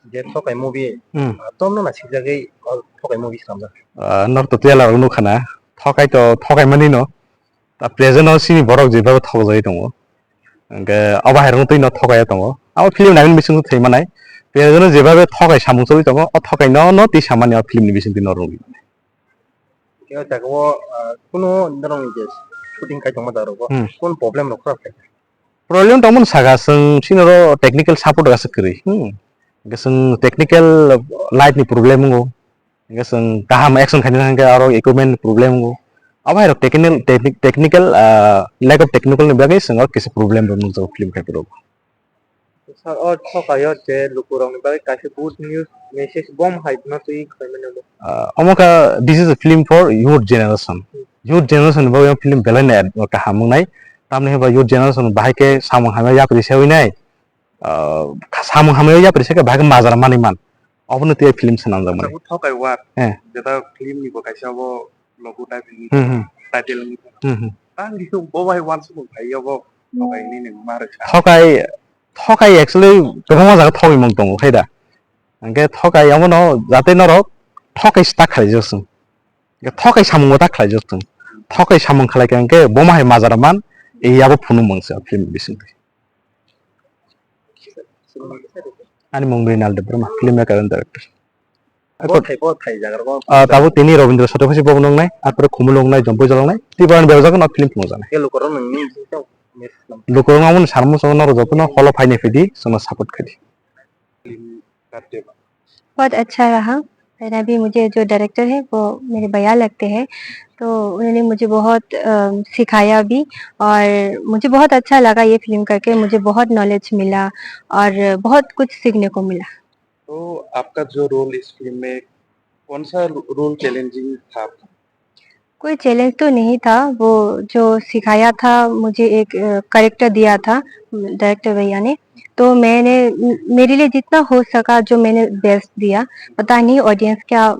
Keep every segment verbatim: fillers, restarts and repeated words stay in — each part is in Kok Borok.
Je Thokai movie, Hmm. ah, tomno na sikjagwi o Thokai movie swnamjak? Ah, norok to trailer o nukha na, Thokai to Thokai mani no. Ta present o sini borok jebabe thokjagwi tongo. Hwnkhe abo hai rokno twi no Thokai o tongo. Abo film naimani bisingtwi thwi manai. Present o jebabe Thokai samung choli tongo, o Thokai no, no twi samani o film ni bisingtwi norok. Khe o jaga o, ah, kuno norokni je shooting khai tongma jaga rogo, Hmm. kun problem rok kha kha? Problem tongmani saka chwng chini oro technical support rok aswk kwrwi. Hmm. Hwnkhe chwng technical light ni problem wngo. Hwnkhe chwng kaham action khaina hwnkhe aro equipment ni problem wngo. Abo hai rok technical, techni-, technical, ah, lack of technical ni bagwi chwng oro kisa problem rok nukjago film khai phuru. Sir, o Thokai o je lukurokni bagwi kaisa good news message bom hai no twi khlaimani bo. Ah, omo kha, this is a film for youth generation. Hmm. Youth generation ni bagwi film belai no kaham wngnai. Tamni hwnba youth generation bahai khe samung hamya yapri se wngnai. Ah, samung hamya yapri se khe bahai khe majra manwi man. Obono tei film swnamjak mani. Tabuk Thokai war. Eh. Jeta film ni bo kaisa bo logo type ni Hmm, hmm. Title ni. Hmm, hmm. Ang bo bai wansukmung phai obo Thokai ni nang ma rwkha. Thokai, Thokai actually kwbangma jaga thokmung tongo khai da. Hwnkhe Thokai omono jate norok Thokai sta khlaijak chwng. Hwnkhe Thokai samung bo ta khlaijak chwng. Thokai samung khlai kha hwnkhe bo ma hai majra man, e abo phunuk mangsa film bisingtwi. Ani mung Rinal Debbarma, film maker and director. Bo thai, bo thai jaga bo. Ah, tabuk tini Rabindra Satyabhasi Bhavan wngnai, arpore Khumulwng wngnai, Jompui Jala wngnai, Tripura ni bebak jagano film phunukjaknai. Khe lukurok nangni bisingtwi message lam. Lukurok nangmani sanmung chwngno norok jotono hall o phainai phidi, chwngno support khaidi. Film Kateba. बहुत अच्छा रहा। और अभी मुझे जो डायरेक्टर है, वो मेरे भैया लगते हैं, तो उन्होंने मुझे बहुत, अ, सिखाया भी, और मुझे बहुत अच्छा लगा ये फिल्म करके, मुझे बहुत नॉलेज मिला और बहुत कुछ सीखने को मिला। तो आपका जो रोल इस फिल्म में, कौन सा रो-, रोल चैलेंजिंग था आपका? कोई चैलेंज तो नहीं था, वो जो सिखाया था मुझे एक, अ, कैरेक्टर दिया था, उम, डायरेक्टर भैया ने, तो मैंने, म-, मेरे लिए जितना हो सका जो मैंने बेस्ट दिया। पता नहीं ऑडियंस क्या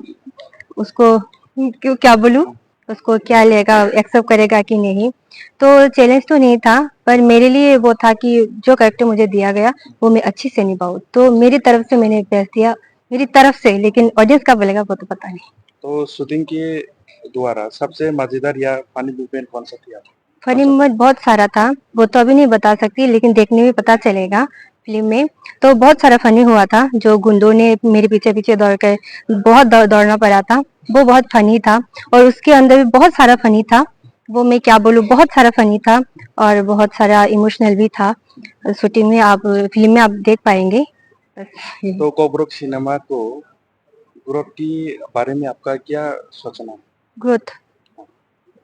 उसको, क्यों, क्या बोलूँ, उसको क्या लेगा, एक्सेप्ट करेगा कि नहीं। तो चैलेंज तो नहीं था, पर मेरे लिए वो था कि जो कैरेक्टर मुझे दिया गया, वो मैं अच्छे से निभाऊँ। तो मेरी तरफ से मैंने बेस्ट दिया, मेरी तरफ से, लेकिन ऑडियंस क्या बोलेगा, वो तो पता नहीं। तो शूटिंग के द्वारा सबसे मजेदार या फनी मोमेंट कौन सा थी आपका? फनी मोमेंट बहुत सारा था, वो तो अभी नहीं बता सकती, लेकिन देखने में पता चलेगा फिल्म में। तो बहुत सारा फनी हुआ था, जो गुंडों ने मेरे पीछे पीछे दौड़ कर बहुत दौ-, दौड़ना पड़ा था, वो बहुत फनी था। और उसके अंदर भी बहुत सारा फनी था, वो मैं क्या बोलूँ, बहुत सारा फनी था और बहुत सारा इमोशनल भी था। शूटिंग में आप, फिल्म में आप देख पाएंगे। बस यही। तो कॉकबरक सिनेमा को ग्रोथ के बारे में आपका क्या सोचना है? ग्रोथ।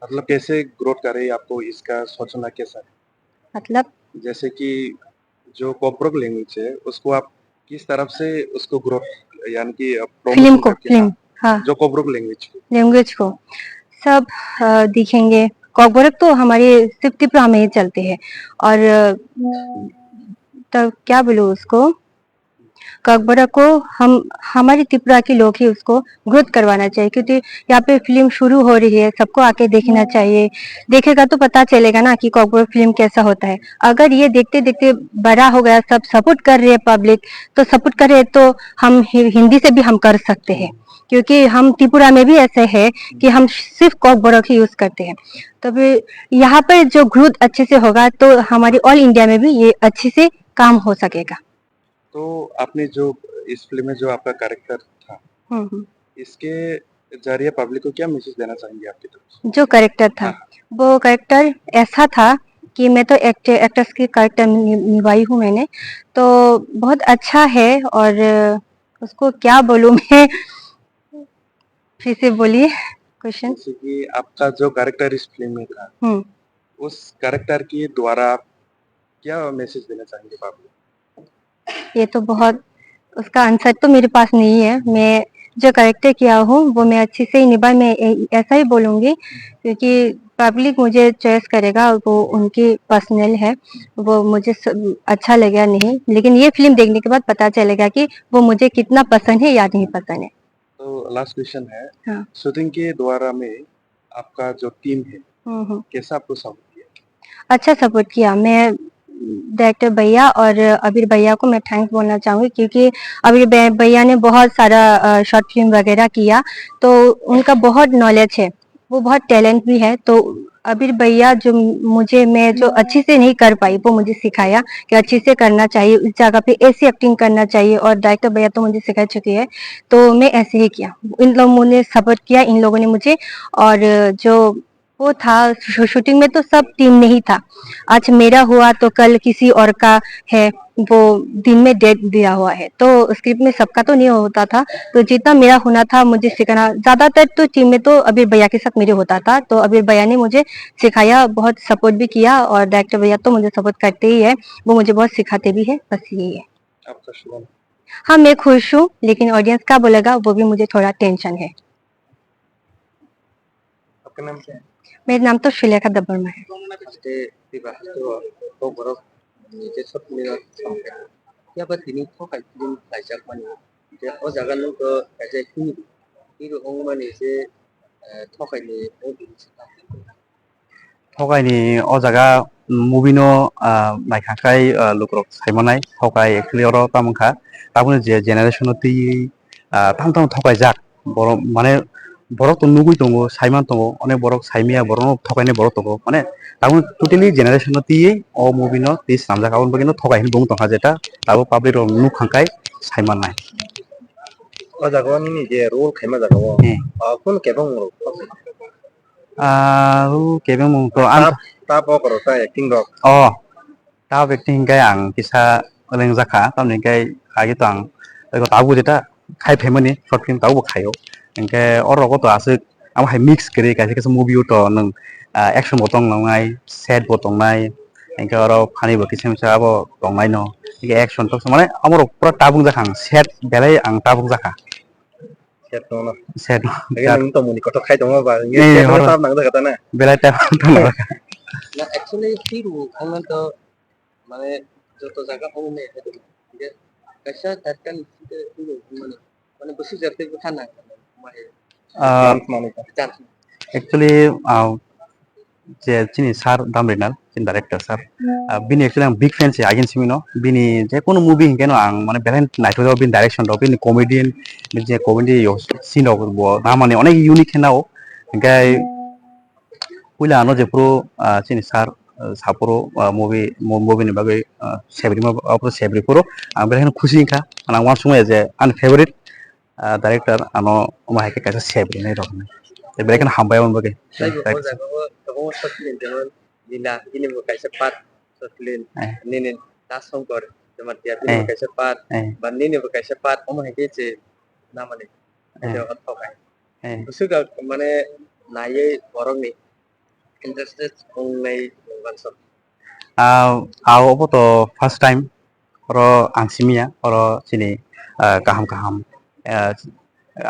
मतलब कैसे ग्रोथ करे, आपको इसका सोचना कैसा है? मतलब? जैसे कि जो कॉकबरक लैंग्वेज है, उसको आप किस तरफ से उसको ग्रोथ, यानी कि, अ, प्रमोशन फिल्म को, करके, फिल्म, हाँ, हाँ। जो कॉकबरक लैंग्वेज को। लैंग्वेज को। सब, अ, दिखेंगे। कॉकबरक तो हमारे सिर्फ त्रिपुरा में ही चलते हैं। और, अ, तो क्या बोलूँ उसको? कॉकबरक को हम, हमारी त्रिपुरा के लोग ही उसको ग्रोथ करवाना चाहिए, क्योंकि यहाँ पे फिल्म शुरू हो रही है, सबको आके देखना चाहिए। देखेगा तो पता चलेगा ना कि कॉकबरक फिल्म कैसा होता है। अगर ये देखते देखते बड़ा हो गया, सब सपोर्ट कर रहे हैं पब्लिक, तो सपोर्ट कर रहे हैं तो हम हि-, हिंदी से भी हम कर सकते हैं, क्योंकि हम त्रिपुरा में भी ऐसे है कि हम सिर्फ कॉकबरक ही यूज़ करते हैं। तब यहाँ पर जो ग्रोथ अच्छे से होगा तो हमारी ऑल इंडिया में भी ये अच्छे से काम हो सकेगा। तो आपने जो इस फिल्म में जो आपका कैरेक्टर था, हम्म, हम्म। इसके जरिए पब्लिक को क्या मैसेज देना चाहेंगे आपकी तरफ से? जो कैरेक्टर था, हाँ। वो कैरेक्टर ऐसा था कि मैं तो एक्ट-, एक्ट्रेस की कैरेक्टर नि-, निभाई हूँ मैंने, तो बहुत अच्छा है। और उसको क्या बोलूँ मैं, फिर से बोलिए क्वेश्चन। जैसे कि आपका जो कैरेक्टर इस फिल्म में था, हम्म। उस कैरेक्टर के द्वारा आप क्या मैसेज देना चाहेंगे पब्लिक? ये तो बहुत, उसका आंसर तो मेरे पास नहीं है। मैं जो कैरेक्टर किया हूँ, वो मैं अच्छे से ही निभा, मैं ए-, ऐसा ही बोलूँगी, क्योंकि पब्लिक मुझे चॉइस करेगा, वो उनकी पर्सनल है, वो मुझे स-, अच्छा लगे या नहीं, लेकिन ये फिल्म देखने के बाद पता चलेगा कि वो मुझे कितना पसंद है या नहीं पसंद है। तो लास्ट क्वेश्चन है, हाँ। शूटिंग के द्वारा में आपका जो टीम है, हम्म, हम्म। कैसा आपको सपोर्ट किया? अच्छा सपोर्ट किया। मैं डायरेक्टर भैया और अबीर भैया को मैं थैंक्स बोलना चाहूँगी, क्योंकि अबीर भै-, भैया ने बहुत सारा, अ, शॉर्ट फिल्म वगैरह किया, तो उनका बहुत नॉलेज है, वो बहुत टैलेंट भी है। तो अबीर भैया जो मुझे, मैं जो अच्छे से नहीं कर पाई, वो मुझे सिखाया कि अच्छे से करना चाहिए, इस जगह पे ऐसी एक्टिंग करना चाहिए, और डायरेक्टर भैया तो मुझे सिखा चुकी है, तो मैं ऐसे ही किया। इन लोगों ने सपोर्ट किया, इन लोगों ने मुझे, और जो वो था शू-, शूटिंग में तो सब टीम में ही था। आज मेरा हुआ तो कल किसी और का है, वो दिन में डेट दिया हुआ है, तो स्क्रिप्ट में सबका तो नहीं होता था। तो जितना मेरा होना था मुझे सिखाना, ज़्यादातर तो टीम में तो अबीर भैया के साथ मेरे होता था, तो अबीर भैया ने मुझे सिखाया, बहुत सपोर्ट भी किया, और डायरेक्टर भैया तो मुझे सपोर्ट करते ही है, वो मुझे बहुत सिखाते भी है। बस यही है। आपका शुभ। हाँ, मैं खुश हूँ, लेकिन ऑडियंस क्या बोलेगा, वो भी मुझे थोड़ा टेंशन है। आपका नाम क्या है? मेरा नाम तो सुलेखा देबबर्मा है। আজকে বিবাহিত বরক নিজে সব মিলে সংখ্যা। কিয়াবা তিনি থকাই film khlaijakmani. Je o jaga nung to kaisa hero, hero wngmani je, eh, thokaini movie se tamo. Thokaini o jaga movie no, ah, naikha khai, ah, lukurok saimanai thokai actually oro tamo wngkha. Tabukni je generation no twiwi, ah, tamo tamo thokaijak. Borok mane borok to nugwi tongo, saiman tongo, onek borok saimaya borokno thokainai borok tongo. Mane tabuk totally generation no twiwi o movie no twi swnamjak, aboni bagwi no thokai hinwi bo wng tongkha, jeta tabuk public rok nukha khai saimannai. O jaga o nini je role khaima jaga o, hmm, ah, kunu kebeng rok? Ah, role kebeng mung to ang tap, tap o koroksa acting rok. Oh, tap acting hinkhe ang kisa lengjak kha, tamni hinkhe age to ang ego tabuk jeta khai phaimani short film tabukbo khaio. Hinkhe oro rogo to aswk amo hai mix kwrwi kaisa kaisa movie o to nwng, ah, action bo tong nangnai, sad bo tongnai, hinkhe oro funny bo kisa misa abo tongnai no. Hinkhe action to mane amo rok pura tabuk jak ang, sad belai ang tabuk jak kha. Set no no. Set no. Lagi nang tong muni kotor khai tongma ba, nge, eh, set no horo. Tap nang jaga ta na. Belai tap tong na. Na, actually, hero ang to, mane, joto jaga ang ne, nge, kaisa tarkan site hero mane, mane, busu jarte ko khana, mane. Ah, chance mane ka. Chance. Actually, ah, je chini sir Damrinal, chini director sir, ah, bini actually ang big fan se, again simi no, bini je kono movie hinkhe no ang mane belai naithok jago, bini direction rok, bini comedian, bini je comedy yo scene rok bo na mane onek unique khe nao. Hinkhe puila ano je phuru, ah, chini sir, ah, saphuru, ah, movie, mo-, movie ni bagwi, ah, sebrima, ah, phuru sebri phuru ang belai kheno khusi hinkha, ang uansukmaya je ani favorite, ah, director ano omo hai khe kaisa sep rinai rok hinwi. Tei belai kheno hambai aboni bagwi. Taibo o jaga o tabukma short film jemon Lila, bini bo kaisa part short film, eh, nini Da Shankar Jamatia, bini bo, eh, kaisa part, eh, ba nini bo kaisa part, omo hai khe je namani, eh, je o thokai. Eh. Bwswk mane naiwi borokni interested wngnai uansuk. Ah, ah, obo to first time. Oro ang simiya, oro chini, ah, kaham kaham, ah,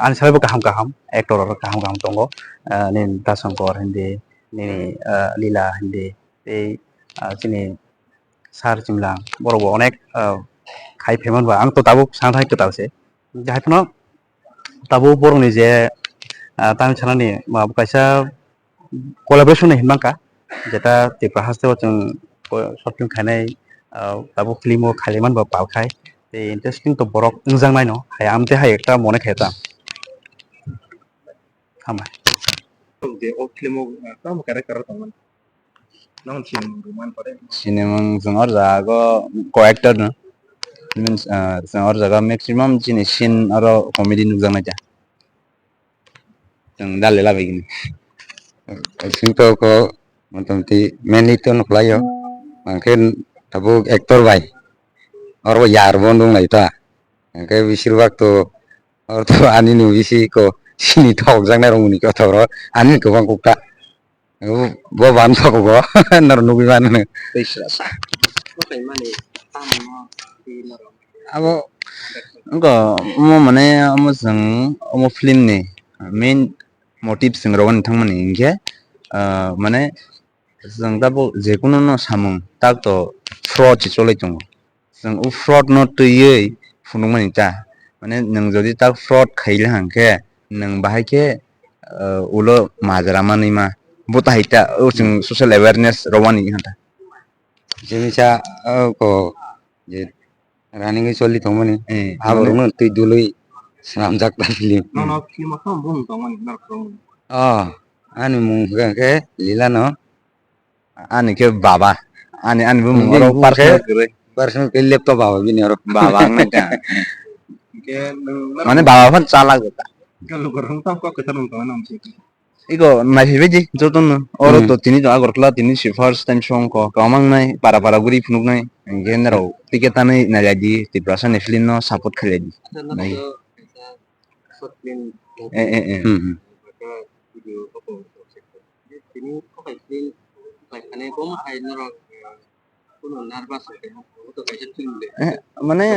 ani salaibo kaham kaham actor rok kaham kaham tongo. Ah, nini Da Shankar hindi, nini, ah, Lila hindi, tei, ah, chini Sir Chimlang, borok bo onek, ah, khai phaimani ba, ang to tabuk sana thai kwtal se. Hai phano tabuk borokni je, ah, tamni sanani ma bo kaisa collaboration hinwi mankha, jeta Tripura hasteo chwng short film khainai, ah, tabuk film o khailaimani bo pal khai, tei interesting to borok wngjaknai no, hai amtwi hai ekta mone khe ta. Hambai. Je o film o, ah, tamo character o tongmani? Nang sinimung rwmani pore? Sinimung chwng or jaga o co-actor no. Means, ah, chwng or jaga maximum chini scene oro comedy nukjaknai ta. Chwng dal lela bai gini. Sing to ko motamti mainly to nuklaio. Angkhe tabuk actor bai. Oro yar bo nung lai ta. Angkhe besir bak to oro to ani nu bisi ko sini thok jaknai rong ni kotor ro. Ani kwbang kuk ta. Bo, bo ban thok bo. Nor nugui ban. Tei sra sa. Bo kai mani tamo di norok. Abo, wngkha, omo mane, omo chwng, omo film ni main motive chwng rwani thangmani hinkhe, ah, mane, chwng tabuk jekunu no samung, tak to fraud se cholai tongo. Chwng o fraud no twiwi phunukmani ta. Mane, nwng jodi tak fraud khaile hwnkhe, nwng bahai khe, ah, ulo majra manwi ma. Bo tahai ta, o chwng social awareness rwani hwnta. Jemisa, oh, ko, je running-wi choli tongmani. Eh, abo mane rokno twi dului swnamjak ta film. Nono film o tong bung tongmani norok rok. Oh, ani mung hwnkha khe Lila no. Ani khe baba. Ani, ani bo mung oro personal kwrwi. Personal khe laptop baba bini oro. Baba wng nai ta. Hwnkhe nwng norok mane baba phan chalak ta. Hwnkhe lukurok wng tong kok kwthar wng tong nang si. Iko naiphaibai di jotono. Oro to tini to Agartala tini si first time song ko. Kwmang nai para para guri phunuk nai. Hwnkhe norok ticket tanwi nailai di Tiprasa ni film no support khailai di. Nai. Eh, eh, eh. Hmm, hmm. Eh, mane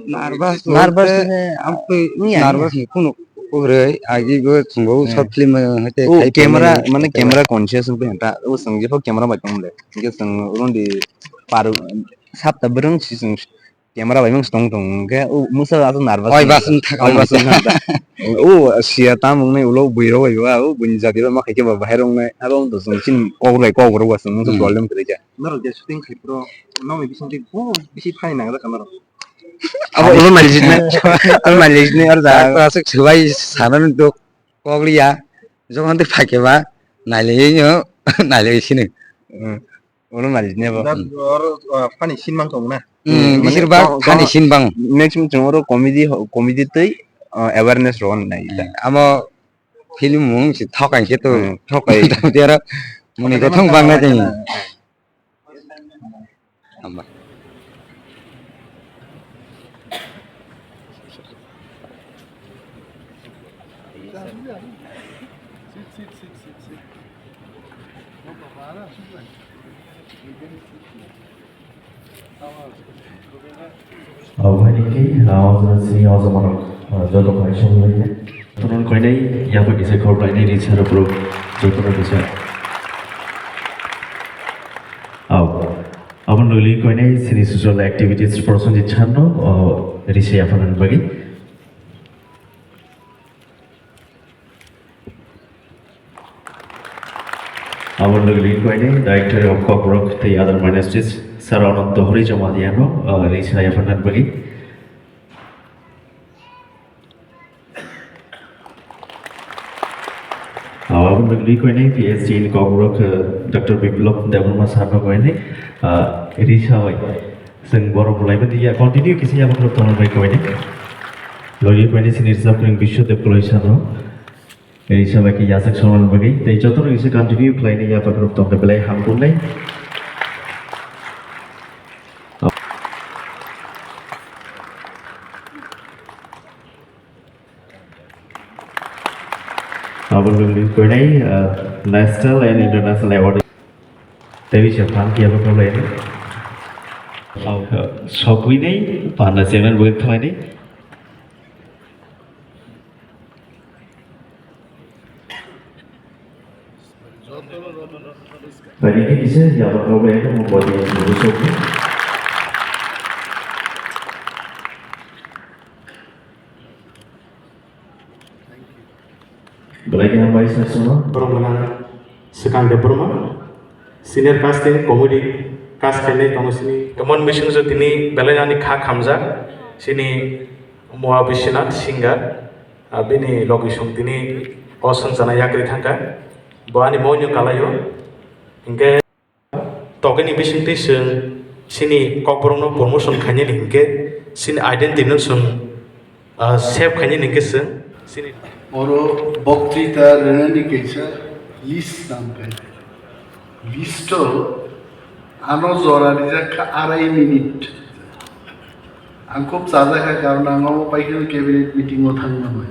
nervous nervous wngya nervous ni kunu kwrwi agi go chwngbo short film hete o camera mane camera conscious wngwi ta o chwng jepho camera bai tong le hwnkhe chwng ulondi paru sapta bwrwng si chwng camera bai mung tong tong hwnkhe o mwsa aswk nervous oi bas wng thaka oi bas wng thaka o sia tam wngnai ulo bwirok bai ba o buini jati bai ma khaikhe ba bahai rok wngnai abo wng tong chini kok bai kok rok ba chwng mungsa problem kwrwi kha. Norok je shooting khai phuru nokni bisingtwi bo bisi phai nangjak kha norok. Abo ulo nalijiknai, abo nalijiknai aro da. Aswk swbai sanani dok kok liya. Jokhon tei phai khe ba nailaiwi no nailaiwi sini. Hmm. Ulo nalijiknai bo. Da oro, ah, funny scene mang tong na. Hmm, mane bisir ba funny scene bang. Maximum chwng oro comedy ho-, comedy tei, ah, awareness rw nai. Hmm. Amo film mung si thokai khe to. Hmm, thokai. Tei aro muni kothong bang na tei. Hambai. Aboni khe, ah, o jaga sini o jaga manok, ah, joto kaisa wnglaikha. Tono koinai yapha kisa khoroknai ni richaro bro jotono kisa. Au. Aboni logilogino koinai sini social activities Prosenjit sir no, ah, risa yapharnani bagwi. Aboni logilogino koinai Director of Kokborok tei other ministries, Sir Ananto Hori Jamatia no, ah, risa yapharnani bagwi. Ah, aboni logilogino koinai P H D in Kokborok, ah, Doctor Biplab Debbarma sir no koinai, ah, risa bai. Chwng borok bwlai mani ya, continue kisa yaphang rok tongna bai koinai. Logilogino koinai sini risa kwrwng Biswadev Koloi sir no. Risa bai khe yachak songna bagwi tei jotono kisa continue khlainai yaphang rok tongna belai hamkuknai. Aboni logilogino koinai, ah, national and international award. Tei bisa phan kiya bo khlai ni. Sokwi ni panda chairman bo khlai ni. Tadi ke bisa ya apa kau bayar mau buat yang baru sokwi. Belai khe hambai sasuma. Borok gwnang Swkang Debbarma, senior cast tei comedy cast khainai tongo sini. Emon bising se tini belai ani kha khamjak, sini Mua Biswanath singer, ah, bini logi song tini o songchana yakri thangkha. Bo ani moino kalaio, hinkhe Tokeni bisingtwi chwng chini kokborokno promotion khainani hinkhe chini identity no chwng, ah, save khainani hinkhe chwng chini. Oro boktrita rwnani kaisa list nangkhe. List o ano jora rijak kha arai minute. Ang khub chajakha, karon ang omo paikhe cabinet meeting o thangna bai.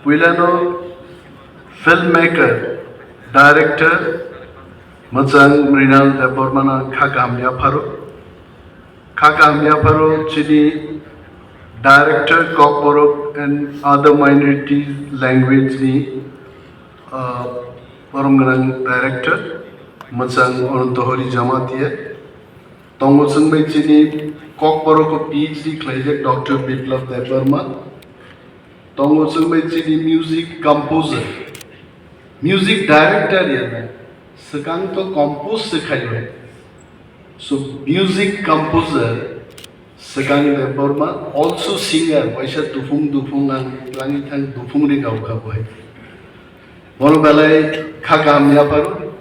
Puilano filmmaker, director, mwchang Mrinal Debbarmano kha kaham yapharo. Kha kaham yapharo chini director Kokborok and other minority language ni, uh, borok gwnang director, mwchang Ananto Hori Jamatia. Tongo chwng bai chini Kokborok o P H D khlaijak Doctor Biplab Debbarma. Tongo chwng bai chini music composer, music director ya na, swkang to compose se khaio. So music composer Swkang Debbarma, also singer, waisa Duphung Duphung ang langithang Duphung ri gaukha boy. Bono belai kha kaham yapharo,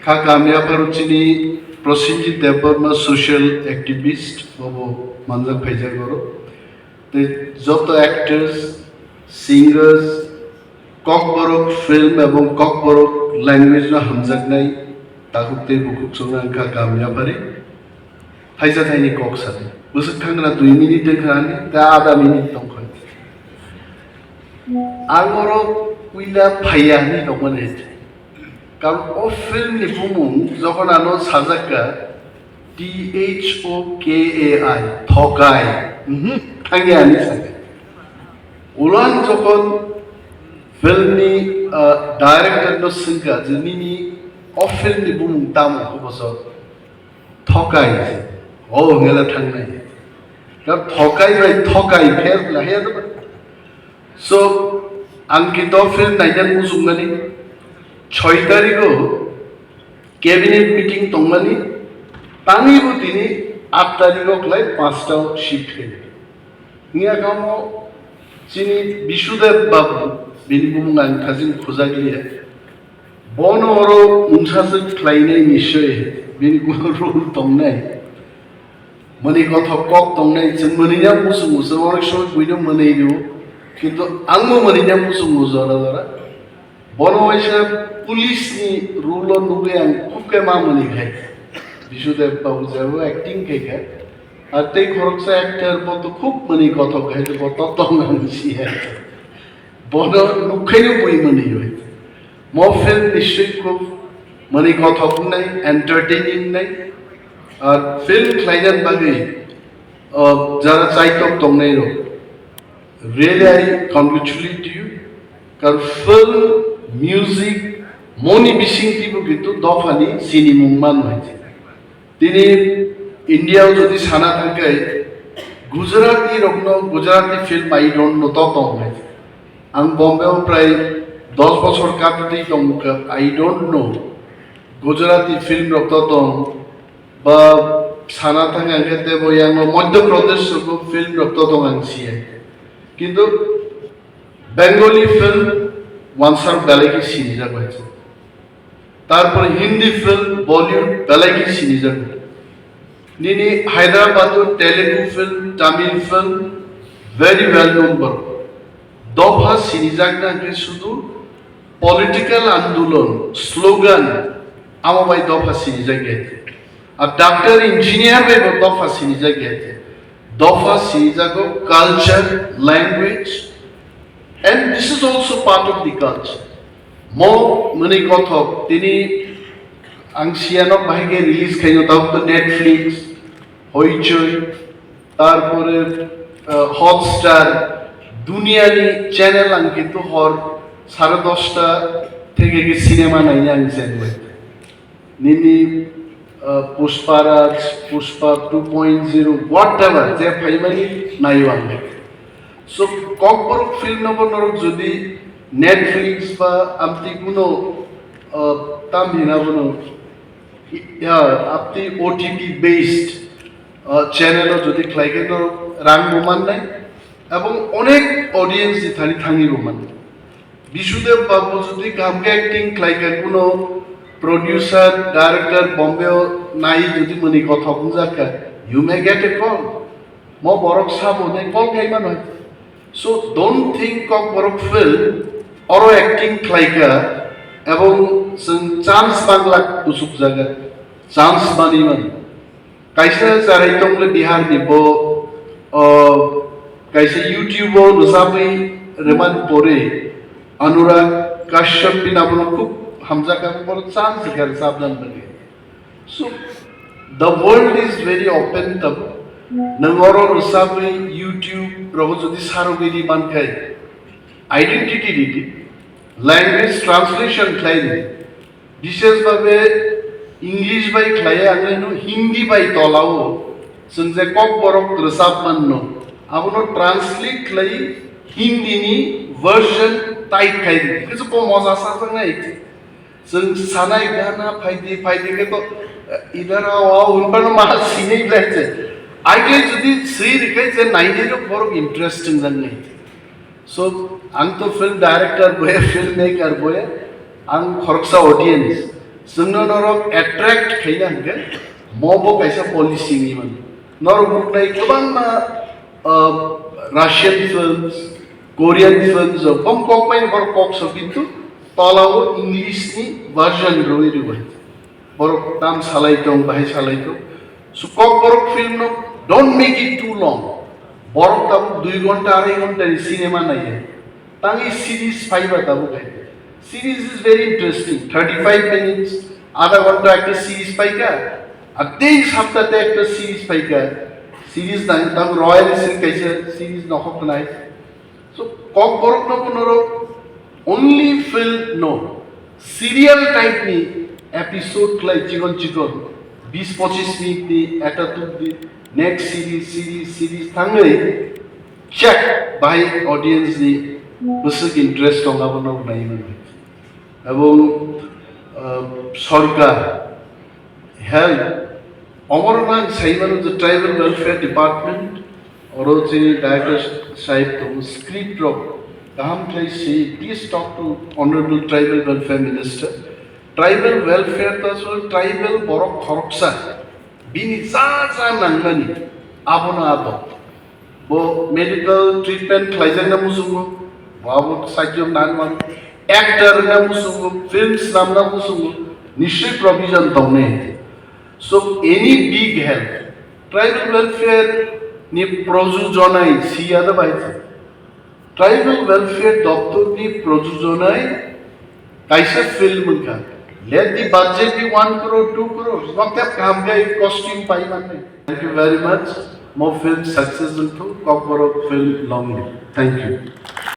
kha kaham yapharo chini Prosenjit Debbarma, social activist, bobo manjak phaijak oro. Tei joto actors, singers, Kokborok film ebong Kokborok language no hamjaknai takhuk tei bukhuk chwngno wngkha kaham yaphari. Thaisa thaini kok sadi. Bwswk thangna dui minute wngkha ani, tei ada minute tongkha. Ang oro puila phaiya hinwi tongmani. Karon o film ni bumung jokhon ano sajakka, T H O K A I, thokai. Mhm, thangya ani saka. Ulo ang jokhon film ni, ah, director no swngkha je nini o film ni bumung tamo khe boso thokai se. O hwngela thangnai. Kar thokai bai thokai pher lahai ya. So ang kinto film naina muchungmani choi tarigo cabinet meeting tongmani, tangwi bo tini aat tarigo khlai panchta o shift khaio. Wngya kamo chini Bisudev Babu, bini bumung ang khajin khujak liya. Bono oro mungsa se khlainai ni se bini kuno role tongnai. Mani kothok kok tongnai, chwng mani ya musung musung, onek somoi buino mani rio. Kintu ang bo mani ya musung musung jora jora. Bono waisa police ni role o nugwi ang khub khe ma mani khai. Bisudev Babu jebo acting khai kha. Ar tei khoroksa actor bo to khub mani kothok khai, bo to tong ang si hai. Bono nukhaino bui mani oi. Mo film ni swi khub mani kothok nai, entertaining nai. Ar film khlaidan bagwi, uh, jara chaitok tongnai rok. Really, I congratulate you. Kar film, music, moni bising tibu kintu dophani sinimung man hai. Tini India o jodi sana thangkhe Gujarati rokno, Gujarati film I don't know to tong hai. Ang Bombay o prai dos bochor kapitwi tongkha, I don't know Gujarati film rok to tong ba sana thang ang khe tebo yang o Madhya Pradesh rok film rok to tong ang siya. Kintu Bengali film wansar belai khe sinijak bai. Tarpore Hindi film, Bollywood, belai khe sinijak. Nini Hyderabad o Telugu film, Tamil film, very well known borok. Dopha sinijakna hwnkhe sudu political andolon, slogan, amo bai dopha sinijak ya. Ar doctor, engineer bai bo dopha sinijak ya. Dopha sinijago culture, language, and this is also part of the culture. Mo mwnwi kothok tini ang siyanok bahai khe release khaino tabuk to Netflix, Hoichoi, tarpore, uh, Hotstar, duniyani channel ang kintu hor sare dosta theke khe cinema naina ang channel. Nini, uh, Pushpa Raj, Pushpa two point zero, whatever, je phaimani naio ang. So, Kokborok film no bo norok jodi Netflix ba amtwi kuno, uh, tam hina bono, ya, amtwi O T T based, uh, channel o jodi khlai khe norok rang bo mannai, ebong onek audience ni thani thangwi bo mannai. Bisudev Babu jodi kaham khe acting khlai kha, kuno producer, director Bombay o nai jodi mwnwi kothok wngjak kha, you may get a call. Mo borok sabo hinwi call khai mano. So don't think Kokborok film oro acting khlai kha ebong chwng chance manglak kuchuk jaga, chance manwi mano. Kaisa charai tongmani Bihar ni bo, o, kaisa YouTube o rwchapwi rwmani pore Anurag Kashyap bini abono khub hamjak kha, bono chance rwkha rwchapnani bagwi. So, the world is very open tabuk. Nwng oro rwchapwi YouTube rogo jodi sarogwi ri mankhai, identity ridi, language translation khlai di. Bishes babe English bai khlaiya, ang no Hindi bai tolao chwng je Kokborok rwchap manno, abono translate khlai Hindi ni version type khai di. Kisa ko moja sa sa nai. Chwng sanai gana phaidi phaidi khe to, Idhar aao, aao, unpano ma sini lai je. Agle jodi sui rikai je naini rok borok interesting jang nai. So, ang to film director boya, filmmaker boya, ang khoroksa audience. Chwngno norok attract khaina hwnkhe, mo bo kaisa policy ni man. Norok nuknai kwbangma, uh, Russian films, Korean films, o kom kok bai bor kok so kintu tola o English ni version rwi rwi. Borok tam salai tong, bahai salai tong. So, Kokborok film no don't make it too long. Borok tabuk dui ghonta, arai ghonta ni cinema naiya. Tangwi series phaiba tabuk hai. Series is very interesting. Thirty-five minutes, adha ghonta ekta series phaikha. Ar tei sapta te ekta series phaikha. Series nang tam Royal Silk kaisa series nokhok nai. So, Kokborok no norok only film no, serial type ni episode khlai chikon chikon, bis pochis minute ni ekta tuk di, next series, series, series thangwi check bahai audience ni bwswk interest tong abo no nai mani. Ebong, uh, sorkar, health, oborok ang sai mano je tribal welfare department, oro chini director sahib tongo, script rok kaham khlai si, please talk to honorable tribal welfare minister. Tribal welfare ta asole tribal borok khoroksa, bini ja ja nangmani, abono abo. Bo medical treatment khlaijakna muchungo, bo abo sakyo nang mano. Actor wngna muchungo, films namna muchungo, nishoi provision tongnai. So, any big help, tribal welfare ni projojonai siya da bai. Tribal welfare doptor ni projojonai kaisa film wngkha. Let the budget be one crore, two crore. Nok tep kaham khe costume pai manai. Thank you very much. Mo film success wngthung, Kokborok film long live. Thank you.